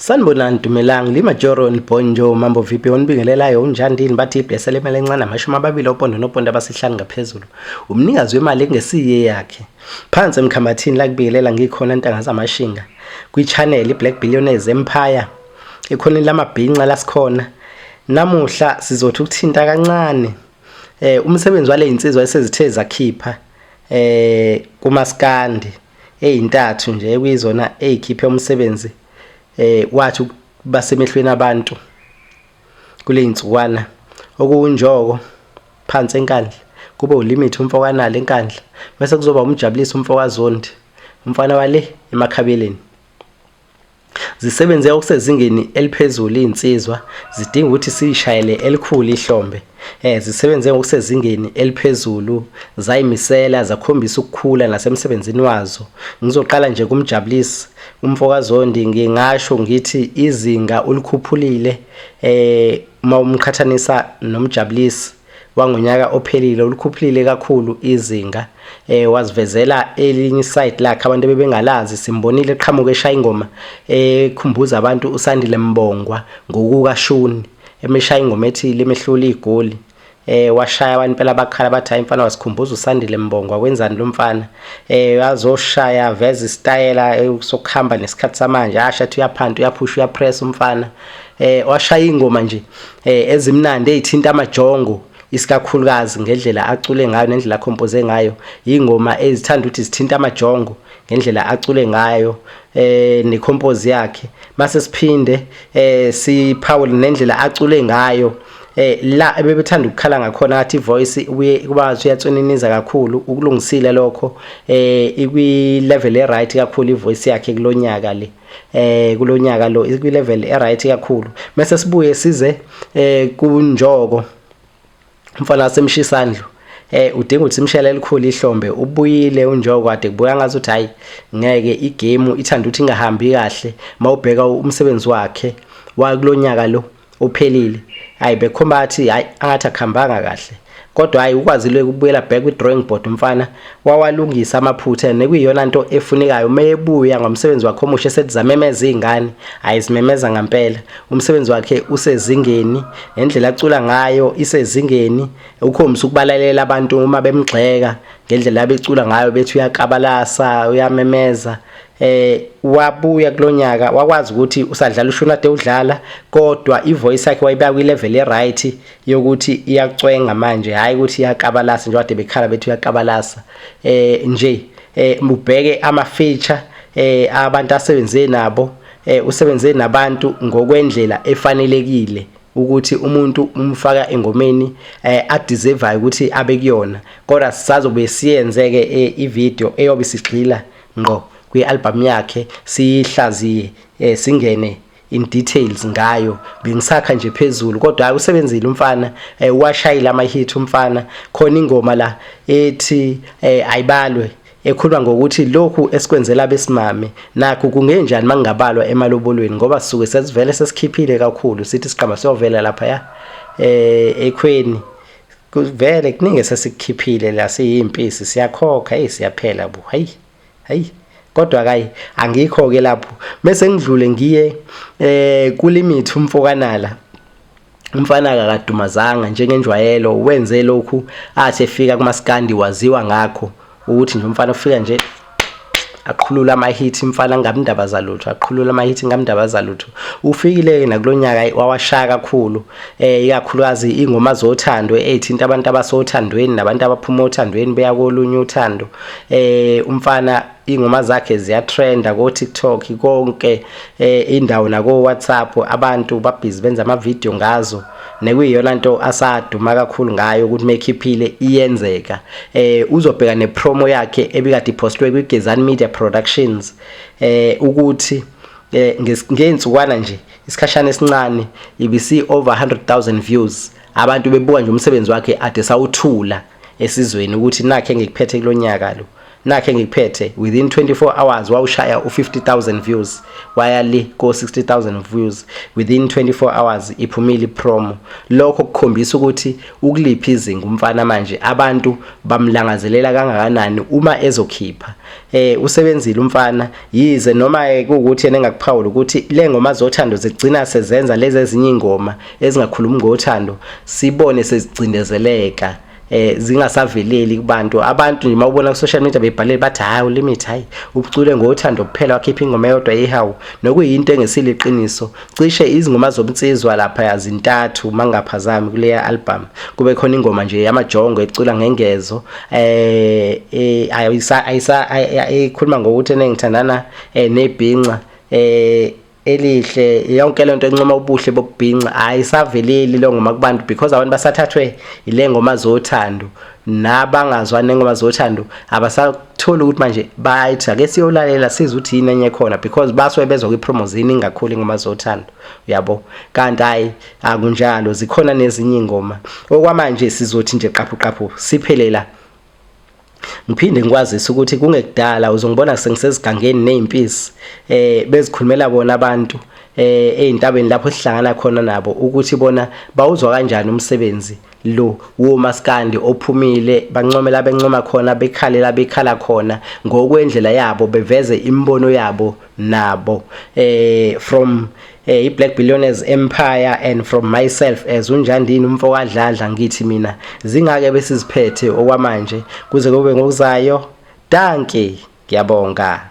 Sanibonani Dumelang Limajoro Bonjo Mambo Vipi onibingelelayo unjandini bathi iblessele imali encane 20 opondo nopondo abasihlanu ngaphezulu umnikazi wemali engesiye yakhe phansi emkhambathini la kubingelela ngikhona ntanga zamashinga kwi-channel iBlack Billionaires Empire ekhoneni lamabhinca lasikhona namuhla sizothi ukuthinta kancane umsebenzi wale insizwa esezithe zakhipha kumaskandi eyintathu nje ekuyizona eyikhiphe umsebenzi wathi basemehlweni abantu kule insukwana okuwunjoko phansi enkandla kube ulimit umfokanalo enkandla bese kuzoba umjabulisi umfokazondi umfana wale emakhabeleni. Zisebenze okusezingeni eliphezulu izinsizwa zidinga ukuthi siyishayele elikhulu ihlombe. Zisebenze ngokusezingeni eliphezulu zayimisela zakhombisa ukukhula nasemsebenzini wazo. Ngizoqala nje kumjabulisi umfokaZondi ngingasho ngithi izinga ulikhuphulile uma umqhathanisa nomjabulisi wangonyaka ophelile ulikhuphulile kakhulu izinga wazivezela elinye iside lakhe abantu ebebengalazi simbonile eqhamuka eshaya ingoma ekhumbuza abantu uSandile Mbongwa ngokukashuni emeshaya ingoma ethi limehlula igoli washaya abantu phela bakhala bathi hayi mfana wasikhumbuza uSandile Mbongwa wenzani lo mfana azoshaya veza isitayela sokuhamba nesikhathi samanje asha athi uyaphanta uyaphusha uyapress umfana washaya ingoma nje ezimnandi ezithinta amajongo isikakhulukazi ngendlela acule ngayo nendlela akhompoze ngayo ingoma ezithanda ukuthi zithinta amajongo ngendlela acule ngayo necompose yakhe mase siphinde siphawule nendlela acule ngayo la ebebethanda ukukhala ngakhona ngathi ivoice ubuye kuba ngathi uyatswininiza kakhulu ukulungisile lokho ikwi level e right kakhulu ivoice yakhe kulonyaka le kulonyaka lo ikwi level e right kakhulu mase sibuye size kunjoko umfana wasemshisandlu udinga ukuthi simshele elikhulu ihlombe ubuyile unjoko kade kubuya ngathi uthi hayi ngeke igame ithanda ukuthi ingahambi kahle mawubheka umsebenzi wakhe wakulonyaka lo uphelile hayi bekhomba athi hayi angathi akuhambanga kahle kodwa hayi ukwazile ukubuyela back kwi drawing board umfana wawalungisa amaphutha nekuyiyona nto efunekayo meyebuya ngomsebenzi wakhe omusha esethi zamemeza izingane ayizimemeza ngempela umsebenzi wakhe usezingeni nendlela acula ngayo isezingeni ukhombisa ukubalalela abantu uma bemgxeka ngendlela abecula ngayo bethi uyakabalasa uyamemeza wabuya kulonyaka wakwazi ukuthi usadlala ushuna ade udlala kodwa ivoice yakhe wayibeka kwi level e right yokuthi iyacwenga manje hayi ukuthi iyakabalasa nje kade bekhala bethi uyakabalasa nje ubheke ama feature abantu asebenze nabo usebenze nabantu ngokwendlela efanelekile ukuthi umuntu umfaka engomeni adeserve ukuthi abe kuyona kodwa sisazobe siyenzeke i-video eyobe sigxila ngqo kwi-album yakhe siyihlaziye singene in details ngayo bengisakha nje phezulu kodwa hayi usebenzile umfana washayila ama hit umfana khona ingoma la ethi ayibalwe ekhuluma ngokuthi lokhu esikwenzela abesimame nakho kungenjani mangingabalwa emalobolweni ngoba sisuke sesivele sesikhiphile kakhulu sithi siqamba siyovela lapha ya ekhweni kuvele kuningi sesikhiphile la siyimpisi siyakhokha hey siyaphela bu hayi hayi kodwa kayi angikho ke lapho bese ngidlule ngiye kulimithi umfokanala umfana akadumazanga njengenjwayelo wenze lokhu athi efika kumaskandi waziwa ngakho ukuthi nje umfana ufika nje aqhulula amahit umfana ngamndaba zalutho aqhulula amahit ngamndaba zalutho ufikile nakulonyaka wawashaya kakhulu ikakhulukazi ingoma zothando ezithinta abantu abasothandweni nabantu abaphuma othandweni beya kolunye uthando umfana ingoma zakhe ziyatrenda ko TikTok konke indawo nako WhatsApp abantu babhizi benza ama video ngazo nekuyiyona nto asaduma kakhulu ngayo ukuthi mekhiphile iyenzeka uzobheka nepromo yakhe ebikade ipostwe kwiGezani Media Productions ukuthi ngeinsukwana nje isikhashana esincane ibisi over 100,000 views abantu bebuka nje umsebenzi wakhe ade sawuthula esizweni ukuthi nakhe ngikuphethe kulonyaka lo. Nakhe ngikuphethe within 24 hours wawushaya u-50,000 views, waya le ko-60,000 views within 24 hours iphumile ipromo. Lokho kukhombisa ukuthi ukuliphi izinga umfana manje, abantu bamlangazelela kangakanani uma ezokhipha. Usebenzile umfana, yize noma kuwukuthi yena engakuphawula ukuthi le ngoma zothando zigcina sezenza lezi ezinye ingoma ezingakhulumi ngothando sibone sezicindezeleka, zingasaveleli kubantu. Abantu nje mawubona ku social media bebhalele bathi, "Hayi, uLimit, hayi, ubucule ngothando kuphela, wakhipha ingoma eyodwa ihawu," nokuyinto engesile iqiniso. Cishe izingoma zobunsizwa lapha yazintathu mangaphazami kuleya album. Kube khona ingoma nje yamajongo ecula ngengezo, ayisa ayisa ikhuluma ngokuthi enengithandana nebhinca elihle, yonke lento encoma ubuhle bokubhinca. Ayisaveleli lo ngoma kubantu because abantu basathathwe ile ngoma zothando, nabangazwani nengoma zothando abasatholi ukuthi manje bayithi ake siyolalela sizwe ukuthi yini enye khona, because basuke bezwa kwi-promos yini ingakhulu ingoma zothando, uyabo. Kanti hayi, akunjalo, zikhona nezinye ingoma. Okwamanje sizothi nje qaphu qaphu siphelela. Ngiphinde ngikwazise ukuthi kungekudala uzongibona sengisezigangeni nezimpisi, bezikhulumela bona abantu ezintabeni lapho sihlangana khona nabo, ukuthi bona bawuzwa kanjani umsebenzi lo womaskandi ophumile, bancomela bencoma khona, bekhalela bekhala khona ngokwendlela yabo, beveze imibono yabo nabo. From i-Black Billionaires Empire and from myself as uNjandini umfo kaDladla, ngithi mina zingake besiziphethe okwamanje kuze kube ngokuzayo. Dankie, ngiyabonga.